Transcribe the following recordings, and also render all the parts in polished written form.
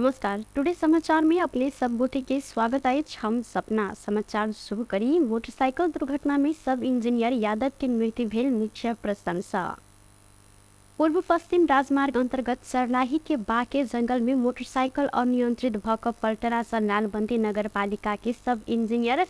नमस्कार, टुडे समाचार में अपने सब गोटे के स्वागत अछि। हम सपना समाचार शुरू करी। मोटरसाइकिल दुर्घटना में सब इंजीनियर यादव के मृत्यु भेल मुख्य प्रशंसा। पूर्व पश्चिम राजमार्ग अंतर्गत सर्लाही के बाके जंगल में मोटरसाइकिल अनियंत्रित भ क पलटला से लालबंदी नगरपालिका के सब इंजीनियर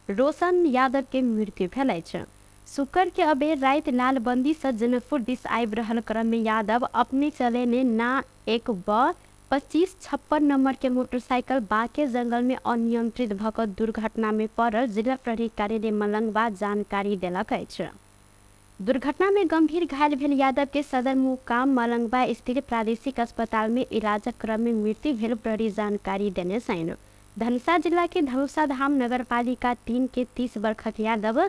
रोशन यादव के मृत्यु भेल अछि। शुक्र के अबेर राति लालबंदी से जनकपुर दिस आबि रहल क्रम में यादव अपने चलेने ना 1 ब 2556 नंबर के मोटरसाइकिल बाके जंगल में अनियंत्रित भ क दुर्घटना में पड़ल जिला प्रहरी कार्यालय मलंगवा जानकारी देलक अछि। दुर्घटना में गंभीर घायल भेल यादव के सदरमुकाम मलंगवा स्थित प्रादेशिक अस्पताल में इलाजक क्रम में मृत्यु भेल प्रहरी जानकारी देने छनि। धनुषा जिला के धनुषा धाम नगरपालिका 3 के 30 वर्षक यादव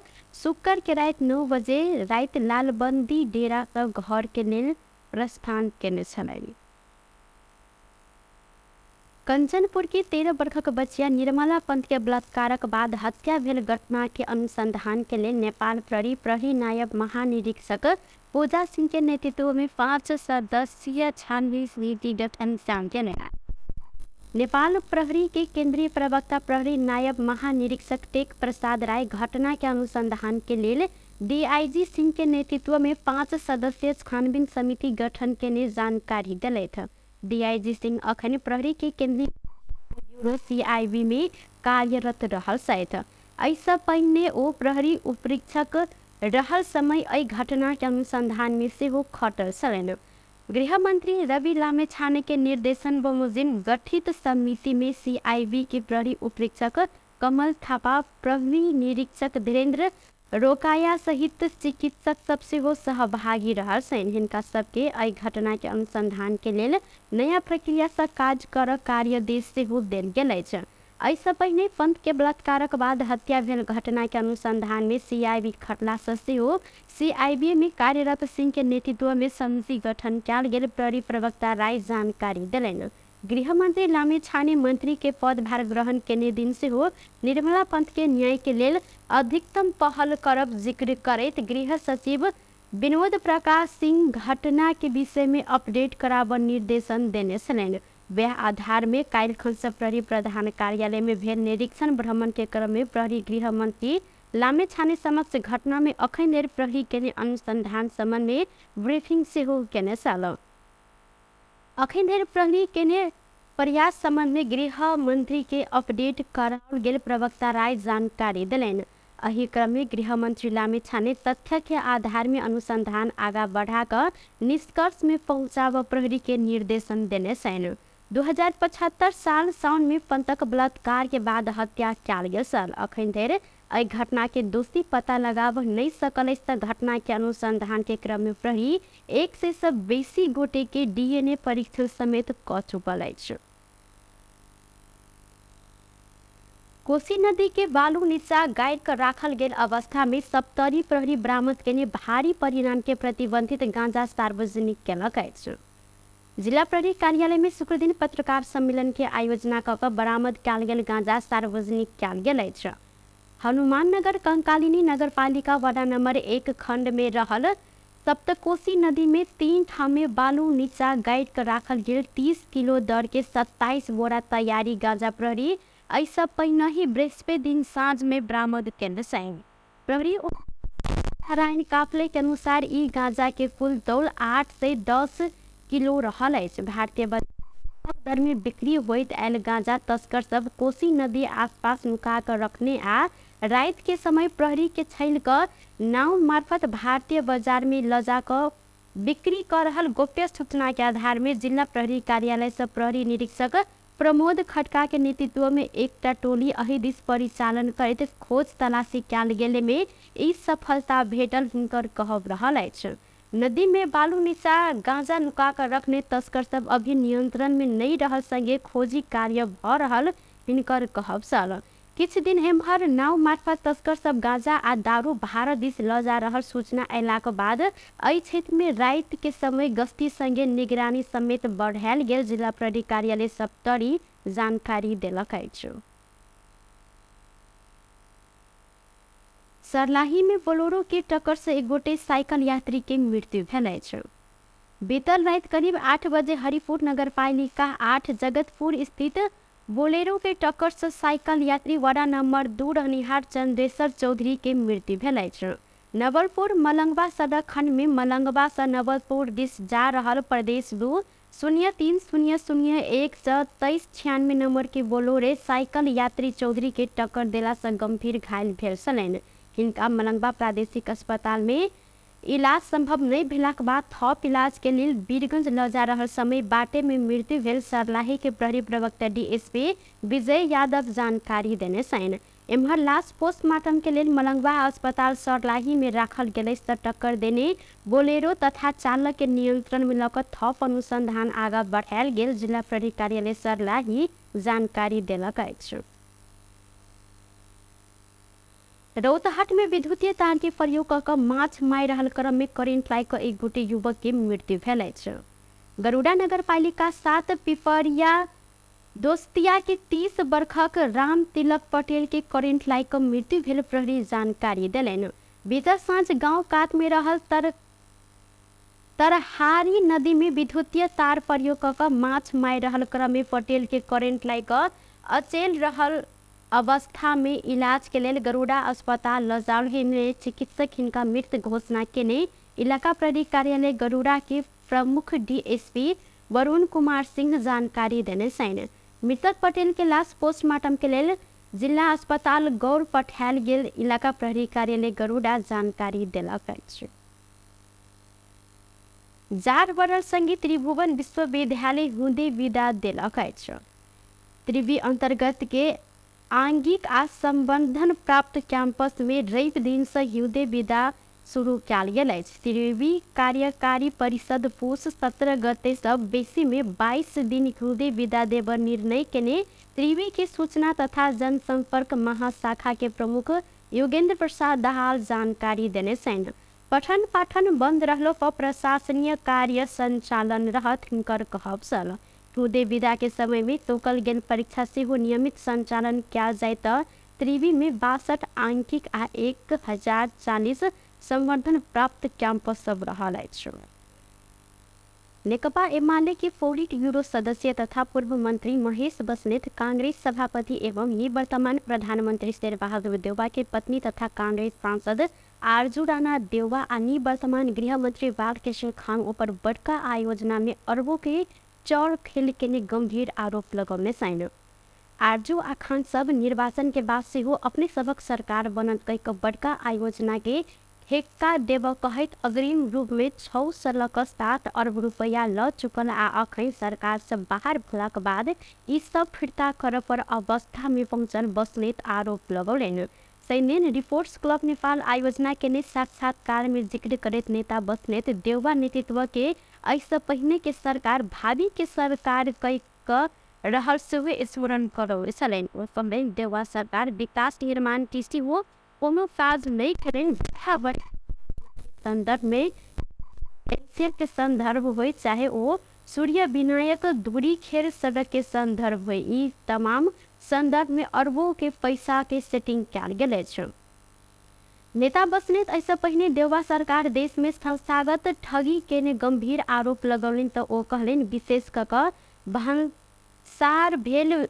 शुक्र के राति 9 बजे राति लालबंदी डेरा घर के लेल प्रस्थान केने छलनि। कंचनपुर के 13 वर्षक बच्चिया निर्मला पंत के बलात्कारक बाद हत्या भेल घटना के अनुसंधान के लेल नेपाल प्रहरी प्रहरी नायब महानिरीक्षक पूजा सिंह के नेतृत्व में 5 सदस्यीय छानबीन समिति गठन केने। नेपाल प्रहरी के केंद्रीय प्रवक्ता प्रहरी नायब महानिरीक्षक टेक प्रसाद राय घटना के अनुसंधान के लेल डीआईजी सिंह के नेतृत्व में 5 सदस्यीय छानबीन समिति गठन केने जानकारी देलथि। डीआईजी सिंह अखन प्रहरी के केंद्रीय ब्यूरो सीआईबी में कार्यरत रहल छथि। एहिसँ पहिने ओ प्रहरी उपरीक्षक रहल समय एहि घटना के अनुसंधान में सेहो खटल छलनि। गृहमंत्री रवि लामिछाने के निर्देशन बमोजिम गठित समिति में सीआईबी के प्रहरी उपरीक्षक कमल थापा, प्रहरी निरीक्षक धीरेन्द्र रोकाया सहित चिकित्सक सब सेहो सहभागी रहल छनि। हिनका सबके एहि घटना के अनुसंधान के लेल नया प्रक्रिया से काज कर कार्यादेश सेहो देल गेल अछि। एहिसँ पहिने पंत के बलात्कारक बाद हत्या भेल घटना के अनुसंधान में सीआईबी खटला से सेहो सीआईबी में कार्यरत सिंह के नेतृत्व में समिति गठन कयल गेल प्रहरी प्रवक्ता राय जानकारी देलनि। गृहमंत्री लामिछाने मंत्री के पदभार ग्रहण केने दिन सेहो निर्मला पंत के न्याय के लेल अधिकतम पहल करब जिक्र करैत गृह सचिव विनोद प्रकाश सिंह घटना के विषय में अपडेट कराब निर्देशन देने छलनि। वएह आधार में काल्हिखन से प्रहरी प्रधान कार्यालय में भेल निरीक्षण भ्रमण के क्रम में प्रहरी गृह मंत्री लामिछाने समक्ष घटना में अखन धरि प्रहरी केने अनुसंधान संबंध में ब्रीफिंग सेहो केने छल। अखन धरि प्रहरी केने प्रयास संबंध में गृह मंत्री के अपडेट कराओल गेल प्रवक्ता राय जानकारी देलनि। एहि क्रम में गृह मंत्री लामिछाने तथ्य के आधार में अनुसंधान आगा बढ़ा क निष्कर्ष में पहुंचाब प्रहरी के निर्देशन देने छनि। 2075 साल साउन में पंतक बलात्कार के बाद हत्या कयल गेल छल। अखन धरि एहि घटना के दोषी पता लगाब नहि सकल अछि त घटना के अनुसंधान के क्रम में प्रहरी 100 से बेसी गोटे के डीएनए परीक्षण समेत क चुकल अछि। कोसी नदी के बालू नीचा गाड़ि क राखल गेल अवस्था में सप्तरी प्रहरी बरामद केने भारी परिणाम के प्रतिबंधित गांजा सार्वजनिक केलक अछि। जिला प्रहरी कार्यालय में शुक्रदिन पत्रकार सम्मेलन के आयोजना क क बरामद कयल गेल गांजा सार्वजनिक कयल गेल अछि। हनुमाननगर कंकालिनी नगरपालिका वार्ड नंबर 1 खंड में रहल सप्तकोसी नदी में 3 ठाम में बालू नीचा गाड़ि क राखल गेल 30 किलो दर के 27 बोरा तैयारी गांजा प्रहरी एहिसँ पहिनहि बृहस्पति दिन साँझ में बरामद केने छनि। प्रहरी नारायण काफले के अनुसार ई गांजा के कुल तौल 8 से 10 किलो रहल अछि। भारतीय दर में बिक्री होइत आयल गांजा तस्कर सब कोसी नदी आसपास नुका क रखने आ राति के समय प्रहरी के छलि क नाव मार्फत भारतीय बाजार में ल जा क बिक्री क रहल गोप्य सूचना के आधार में जिला प्रहरी कार्यालय से प्रहरी निरीक्षक प्रमोद खड्का के नेतृत्व में एकटा टोली एहि दिस परिचालन करैत खोज तलाशी कयल गेल में ई सफलता भेटल हुनकर कहब रहल अछि। नदी में बालू नीचा गांजा नुका क रखने तस्कर सब अभी नियंत्रण में नहीं रहल संगे खोजी कार्य भ रहल हिनकर कहब छल। किछु दिन एम्हर नाव मार्फत तस्कर सब गांजा आ दारू भारत दिस ल जा रहल सूचना अयलाक बाद एहि क्षेत्र में राति के समय गश्ती संगे निगरानी समेत बढ़ायल गेल जिला प्रहरी कार्यालय सप्तरी जानकारी देलक अछि। सर्लाही में बोलेरो के टक्कर से एक गोटे साइकिल यात्री के मृत्यु भेल अछि। बीतल राति करीब 8 बजे हरिपुर नगरपालिका 8 जगतपुर स्थित बोलेरो के टक्कर से साइकिल यात्री वार्ड नंबर 2 रहनिहार चंद्रेश्वर चौधरी के मृत्यु भेल अछि। नवलपुर मलंगवा सड़क खंड में मलंगवा से नवलपुर दिस जा रहल प्रदेश 2 0 3 0 0 1 से 2396 नंबर के बोलेरो साइकिल यात्री चौधरी के टक्कर देला से गंभीर घायल भेल छलनि। हिनका मलंगवा प्रादेशिक अस्पताल में इलाज संभव नहीं भेलाक बाद थप इलाज के लेल वीरगंज ल जा रहल समय बाटे में मृत्यु भेल सर्लाही के प्रहरी प्रवक्ता डीएसपी विजय यादव जानकारी देने छनि। एम्हर लाश पोस्टमार्टम के लेल मलंगवा अस्पताल सर्लाही में राखल गेल त टक्कर देने बोलेरो तथा चालक के नियंत्रण में लऽ कऽ थप अनुसंधान आगा बढ़ायल गेल जिला प्रहरी कार्यालय सर्लाही जानकारी देलक अछि। रौतहट में विद्युतीय तार के प्रयोग कऽ कऽ माछ मारि रहल क्रम में करेंट लागि कऽ एक गोटे युवक के मृत्यु भेल अछि। गरुड़ा नगरपालिका 7 पिपरिया दोस्तिया के 30 बरखक राम तिलक पटेल के करेंट लागि कऽ मृत्यु भेल प्रहरी जानकारी देलनि। बीतल साँझ गांव कात में रहल तरहारी नदी में विद्युतीय तार प्रयोग कऽ कऽ माछ मारि रहल क्रम में पटेल के करेंट लागि कऽ अचेल रहल अवस्था में इलाज के लेल गरुड़ा अस्पताल ल जाओल गेल चिकित्सक हिनका मृत घोषणा केने इलाका प्रहरी कार्यालय गरुड़ा के प्रमुख डीएसपी वरुण कुमार सिंह जानकारी देने छनि। मृतक पटेल के लाश पोस्टमार्टम के लेल जिला अस्पताल गौर पठायल गेल इलाका प्रहरी कार्यालय गरुड़ा जानकारी देलक अछि। जाड़ बढ़ल संगे त्रिभुवन विश्वविद्यालय हुँदै विदा देलक अछि। त्रिवी अंतर्गत के आंगिक आ संवर्धन प्राप्त कैंपस में रवि दिन से हिउदे विदा शुरू कयल गेल अछि। त्रिवी कार्यकारी परिषद पुष 17 गते से बेसी में 22 दिन हिउदे विदा देब निर्णय केने त्रिवी के सूचना तथा जनसंपर्क महाशाखा के प्रमुख योगेंद्र प्रसाद दाहाल जानकारी देने छनि। पठन पाठन बंद रहलो पर प्रशासनीय कार्य संचालन रहत हिनकर कहब छल। हिउदे विदा के समय में तोकल गेल परीक्षा सेहो नियमित संचालन कयल जाय त त्रिवी में 62 आंकिक आ 1040 संवर्धन प्राप्त कैंपस सब रहल अछि। नेकपा एमाले के पोलिट ब्यूरो सदस्य तथा पूर्व मंत्री महेश बस्नेत कांग्रेस सभापति एवं निवर्तमान प्रधानमंत्री शेरबहादुर देउवा के पत्नी तथा कांग्रेस सांसद आरजू राणा देउवा आ निवर्तमान गृहमंत्री बालकृष्ण खान ऊपर बड़का आयोजना में अरबों के चौर खेल के गंभीर आरोप लगौने छनि। आरजू आ खान सब निर्वाचन के बाद सेहो अपने सबक सरकार बनत कहि कऽ बड़का आयोजना के ठेक्का देब कहैत अग्रिम रूप में 6 से लऽ कऽ 7 अरब रुपैया लऽ चुकल आ अखन सरकार से बाहर भेलाक बाद ई सब फिर्ता करऽ पर अवस्था में पहुँचल बस्नेत आरोप लगौलनि। सैन्य रिपोर्ट्स क्लब नेपाल आयोजना केने साक्षात्कार में जिक्र करैत नेता बस्नेत देउवा नेतृत्व के एहिसँ पहिने के सरकार भावी के सरकार कहि कऽ रहल सेहो स्मरण करौने छलनि। ओ कहलनि देउवा सरकार विकास निर्माण कृषि हो कोनो काज नहि करें। संदर्भ में के संदर्भ हो चाहे वो सूर्य विनायक धुरी खेर सड़क के संदर्भ हो, ई तमाम संदर्भ में अरबों के पैसा के सेटिंग कयल गेल अछि। नेता बस्नेत एहिसँ पहिने देउवा सरकार देश में संस्थागत ठगी केने गंभीर आरोप लगौलनि तऽ ओ कहलनि विशेष कऽ कऽ भन्सार भेल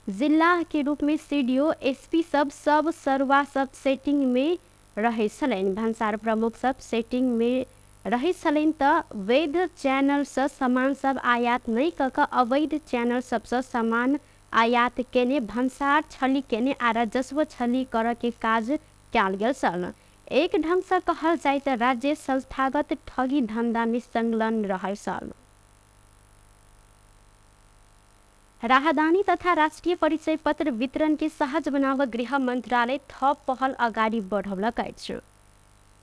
जिला के रूप में सीडीओ एसपी सब सब सरुआ सब सेटिंग में रहै छलनि। भन्सार प्रमुख सब सेटिंग में रहै छलनि तऽ वैध चैनल से सामान सब आयात नहि कऽ कऽ अवैध चैनल सबसँ सामान आयात केने भन्सार छली केने आ राजस्व छली करऽ के काज कयल गेल छल। एक ढंग से कहल जाय तऽ राज्य संस्थागत ठगी धंधा में संलग्न रहल छल। राहदानी तथा राष्ट्रिय परिचय पत्र वितरण के सहज बनाव गृह मंत्रालय थप पहल अगाडि बढ़ौलक अछि।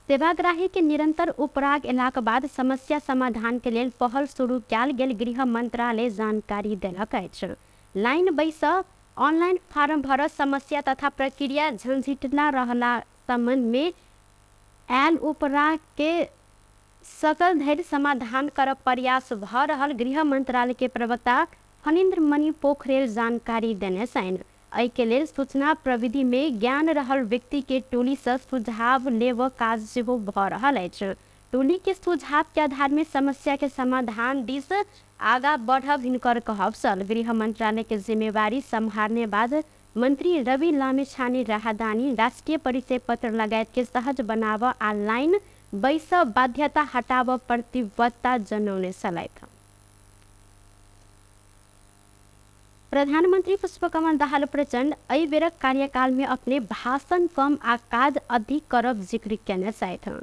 सेवाग्राही के निरंतर उपराग एलाक बाद समस्या समाधान के लेल पहल शुरू कयल गेल गृह मंत्रालय जानकारी देलक अछि। लाइन बैस ऑनलाइन फारम भर समस्या तथा प्रक्रिया झंझटिला रहला संबंध में आयल उपराग के सकल धरि समाधान करब प्रयास भऽ रहल गृह मंत्रालय के प्रवक्ता फणीन्द्र मणि पोखरेल जानकारी देने छनि। एहिके लेल सूचना प्रविधि में ज्ञान रहल व्यक्ति के टोली से सुझाव लेब काज सेहो भऽ रहल अछि। टोली के सुझाव के आधार में समस्या के समाधान दिस आगा बढ़ब हिनकर कहब छल। गृह मंत्रालय के जिम्मेवारी सम्हारने बाद मंत्री रवि लामिछाने राहदानी, राष्ट्रिय परिचय पत्र लगायत के सहज बनाव आ लाइन बैस बाध्यता हटाव प्रतिबद्धता जनौने छलथि। प्रधानमन्त्री पुष्पकमल दाहाल प्रचण्ड एहि बेरक कार्यकाल में अपने भाषण कम आ काज अधिक करब जिक्र केने छथि।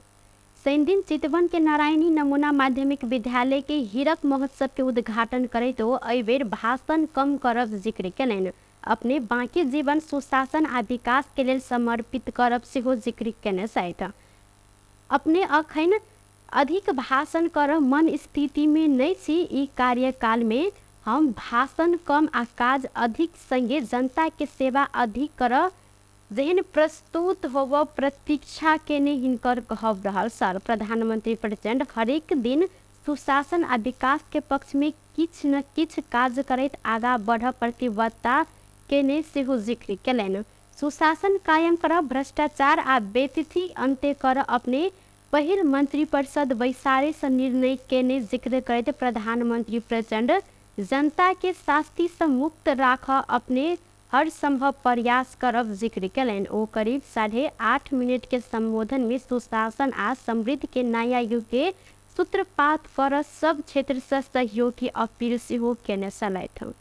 शनिदिन चितवन के नारायणी नमूना माध्यमिक विद्यालय के हीरक महोत्सव के उद्घाटन करैत ओ एहि बेर भाषण कम करब जिक्र केलनि। अपने बाँकी जीवन सुशासन आ विकास के लेल समर्पित करब सेहो जिक्र केने छथि। अपने अखन अधिक भाषण कर मन स्थिति में नहि छी। ई कार्यकाल में हम भाषण कम आ काज अधिक संगे जनता के सेवा अधिक कर जेहन प्रस्तुत होब प्रतीक्षा केने हिनकर कहब रहल सर। प्रधानमन्त्री प्रचण्ड हरेक दिन सुशासन आ विकास के पक्ष में किछ न किछ काज करैत आगा बढ़ प्रतिबद्धता केने सेहो जिक्र केलनि। सुशासन कायम कर, भ्रष्टाचार आ बेतिथि अन्त्य कर अपने पहिल मन्त्री परिषद बैसारे से निर्णय केने जिक्र करैत प्रधानमन्त्री प्रचण्ड जनता के शास्ति से मुक्त राख अपने हर संभव प्रयास करब जिक्र केलनि। ओ करीब 8.5 मिनट के संबोधन में सुशासन आ समृद्धि के नया युग के सूत्रपात कर सब क्षेत्र से सहयोग की अपील सेहो केने छलथि।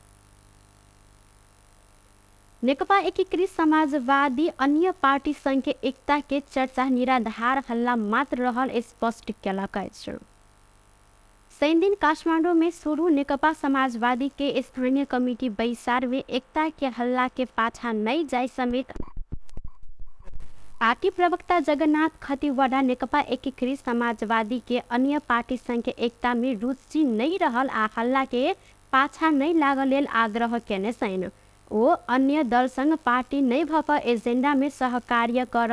नेकपा एकीकृत समाजवादी अन्य पार्टी संघ के एकता के चर्चा निराधार हल्ला मात्र रहल स्पष्ट केलक अछि। शनिदिन काठमाडौँ में शुरू नेकपा समाजवादी के स्थानीय कमिटी बैसार में एकता के हल्ला के पाछा नहीं जाय समेत पार्टी प्रवक्ता जगन्नाथ खतिवड़ा नेकपा एकीकृत समाजवादी के अन्य पार्टी संघ के एकता में रुचि नहीं रहल आ हल्ला के पाछा नहीं लागल लेल आग्रह केने छनि। ओ अन्य दल संग पार्टी नहीं भऽ कऽ एजेंडा में सहकार्य कर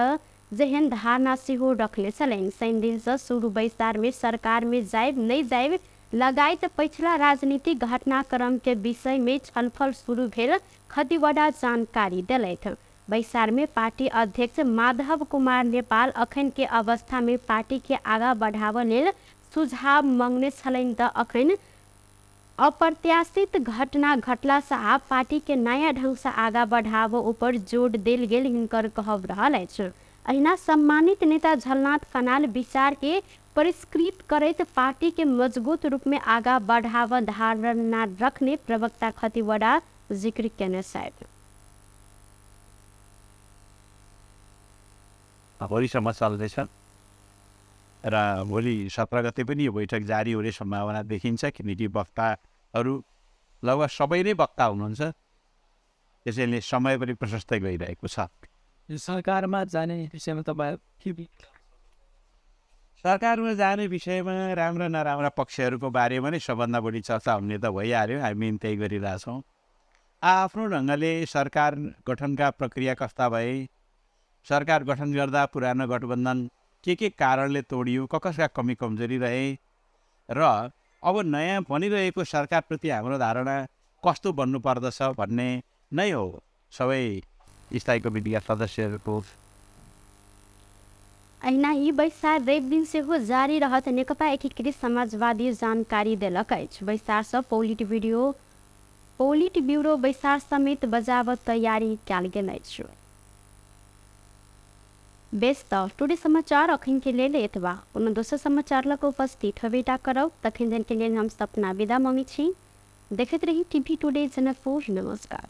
जेहन धारणा सेहो रखने छलनि। शनिदिन से शुरू बैसार में सरकार में जायब नहीं जायब लगायत पछिला राजनीतिक घटनाक्रम के विषय में छलफल शुरू भेल खतिवड़ा जानकारी देलथि। बैसार में पार्टी अध्यक्ष माधव कुमार नेपाल अखन के अवस्था में पार्टी के आगा बढ़ाव लेल सुझाव मांगने छलनि तऽ अखन अप्रत्याशित घटना घटला से आब पार्टी के नया ढंग से आगा बढ़ाव ऊपर जोर देल गेल हिनकर कहब रहल अछि। अहिना सम्मानित नेता झलनाथ खनाल विचार के परिष्कृत करैत पार्टी के मजबूत रूप में आगा बढ़ाव धारणा रखने प्रवक्ता खतिवड़ा जिक्र केने छथि। भोलिसम्म चल्दैछ र भोलि 17 गते पनि यो बैठक जारी हुने सम्भावना देखिन्छ, किनकि वक्ताहरू लगभग सबै नै वक्ता हुनुहुन्छ, त्यसैले समय पनि प्रशस्तै गइरहेको छ। सरकारमा जाने विषयमा तपाईँ के? सरकारमा जाने विषयमा राम्रा नराम्रा पक्षहरूको बारेमा नै सबभन्दा बढी चर्चा हुने त भइहाल्यो, हामी त्यही गरिरहेछौँ। आफ्नो ढङ्गले सरकार गठनका प्रक्रिया कस्ता भए, सरकार गठन गर्दा पुरानो गठबन्धन के कारणले तोडियो, कसका कमी कमजोरी रहे र अब नयाँ बनिरहेको सरकारप्रति हाम्रो धारणा कस्तो बन्नुपर्दछ भन्ने नै हो सबै स्थायी कमिटीका सदस्यहरूको। अहिना ई बैसार रवि दिन सेहो जारी रहत नेकपा एकीकृत समाजवादी जानकारी देलक अछि। बैसार सँ पोलिट ब्यूरो बैसार समेत बजाब तैयारी कयल गेल अछि। बेस त टुडे समाचार अखन के लेल एतबा। कोनो दोसर समाचार लऽ कऽ उपस्थित हेबेटा करब, तखन के लेल हम सपना विदा मांगै छी। देखैत रही टीवी टुडे जनकपुर। नमस्कार।